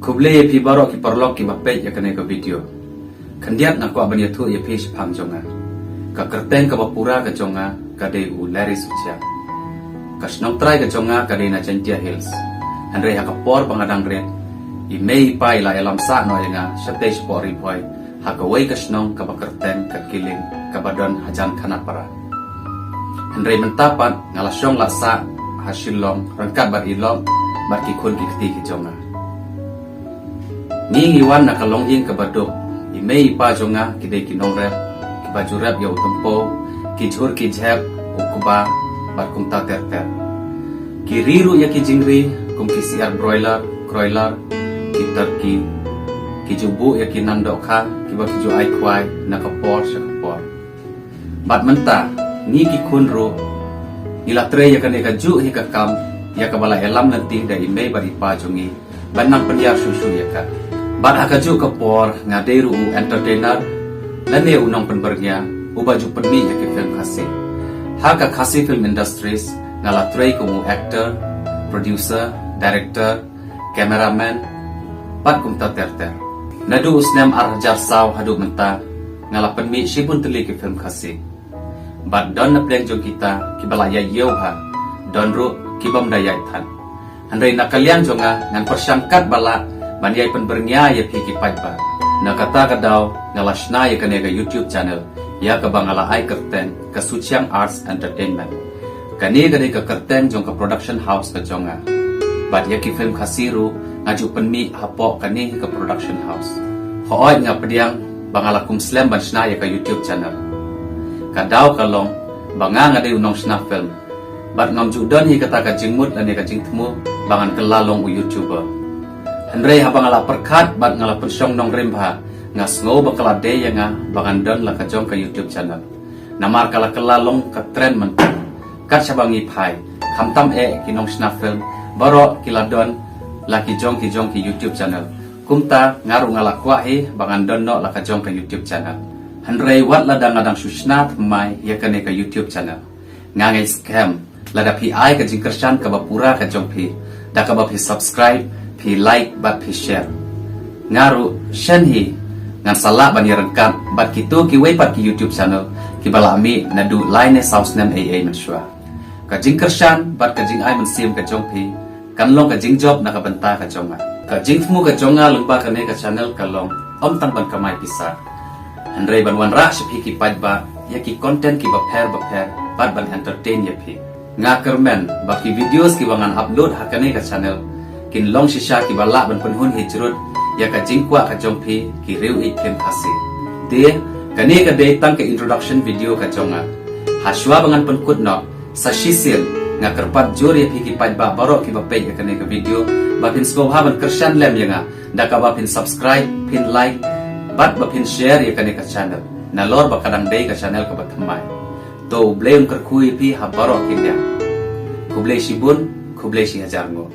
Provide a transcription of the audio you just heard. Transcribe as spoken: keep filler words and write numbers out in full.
Khublei ïa phi baroh ki paralok kiba peit ïa kane ka video. Khyndiat nga kwah ban ïathuh ïa phi shaphang jong nga. Ka kyrteng kaba pura ka jong nga ka dei u Larry Suchiang. Ka shnong trai ka jong nga ka dei na Jaintia Hills. Hynrei ha ka por ba nga dang rit, i mei i pa i la ïalam sah noh ïa nga shatei shapoh Ri Bhoi, ha kawei ka shnong kaba kyrteng ka Kiling, kaba don hajan Khanapara. Hynrei mynta pat nga la shong la sah ha Shillong ryngkat bad i lok bad ki khun ki kti ki jong nga. Ngi ngi wan na ka longïing kaba duk. I mei i pa jong nga ki dei ki nongrep, kiba ju rep ïa u tympew, ki jhur ki jhep, u kba, bad kumta ter ter. Ki ri ruh ïa ki jingri kum ki syiar broiler, kroiler, ki turkey, ki ju buh ïa ki nan dohkha kiba ki ju ai khwai na ka por sha ka por. Bad mynta ngi ki khun ruh ngi la trei ïa kane kajuh hi ka kam, ïa kaba la ïalam lynti da i mei bad i pa jong ngi ban nang pynïar shuh shuh ïa ka. Bad ha kajuh ka por nga dei ruh u entertainer lane u nongpynbyrngia uba ju pynmih ïa ki film Khasi. Ha ka Khasi Film Industries nga la trei kum u actor, producer, director, cameraman, bad kumta ter ter. Naduh u snem ar hajar saw haduh mynta nga la pynmih shibun tylli ki film Khasi. Bad don na pliang jong kita kiba la ïaid ïew bha, don ruh kibym da ïaid than. Hynrei na ka liang jong nga ngan pyrshang katba lah ban ïai pynbyrngia ïa phi ki paidbah. Na kata ka daw nga la shna ïa kane ka YouTube channel, ïa kaba nga la ai kyrteng ka Suchiang Arts Entertainment. Kane ka dei ka kyrteng jong ka production house ka jong nga. Bad ïa ki film Khasi ruh nga ju pynmih hapoh kane hi ka production house. Hooid nga pdiang ba nga la kum slem ban shna ïa ka YouTube channel. Ka daw ka long ba nga nga dei u nongshna film. Bad ngam ju don hi kata ka jingmut lane ka jingthmu ba ngan kylla long u YouTuber. Hynrei haba nga la pyrkhat bad nga la pynshong nongrim bha, nga sngew ba ka la dei ïa nga ba ngan don la ka jong ka YouTube channel. Namar ka la kylla long ka trend mynta. Kat shaba ngi phai, khamtam eh ki nongshna film baroh ki la don la ki jong ki jong ki YouTube channel. Kumta nga ruh nga la kwah hi ba ngan don noh la ka jong ka YouTube channel. Hynrei wat lada nga dang shu shna thymmai ïa kane ka YouTube channel, nga ngeit skhem lada phi ai ka jingkyrshan kaba pura ka jong phi da kaba phi subscribe, phi like bad phi share. Nga ruh shen hi ngan sa lah ban ïaryngkat bad kito kiwei pat ki YouTube channel kiba la mih naduh lai ne saw snem ei ei mynshuwa. Ka jingkyrshan bad ka jingai mynsiem ka jong phi kan long ka jingjop na ka bynta ka jong nga. Ka jingthmu ka jong nga lyngba kane ka channel ka long ym tang ban kamai pisa, hynrei ban wanrah sha phi ki paidbah ïa ki content kiba pher ba pher bad ban entertain ïa phi. Nga kyrmen ba ki videos kiba ngan upload ha kane ka channel kin long shisha kiba lah ban pynhun hi jrut ïa ka jingkwah ka jong phi ki riew ïeit film Khasi. Te kane ka dei tang ka introduction video ka jong nga. Ha shuwa ba ngan pynkut noh, sa shisien nga kyrpad jur ïa phi ki paidbah baroh kiba peit ïa kane ka video ba phin sngewbha ban kyrshan lem ïa nga da kaba phin subscribe, phin like bad ba phin share ïa kane ka channel, nalor ba ka dang dei ka channel kaba thymmai. To U Blei un kyrkhu ïa phi ha baroh ki liang. Khublei shibun, khublei shi hajar nguh.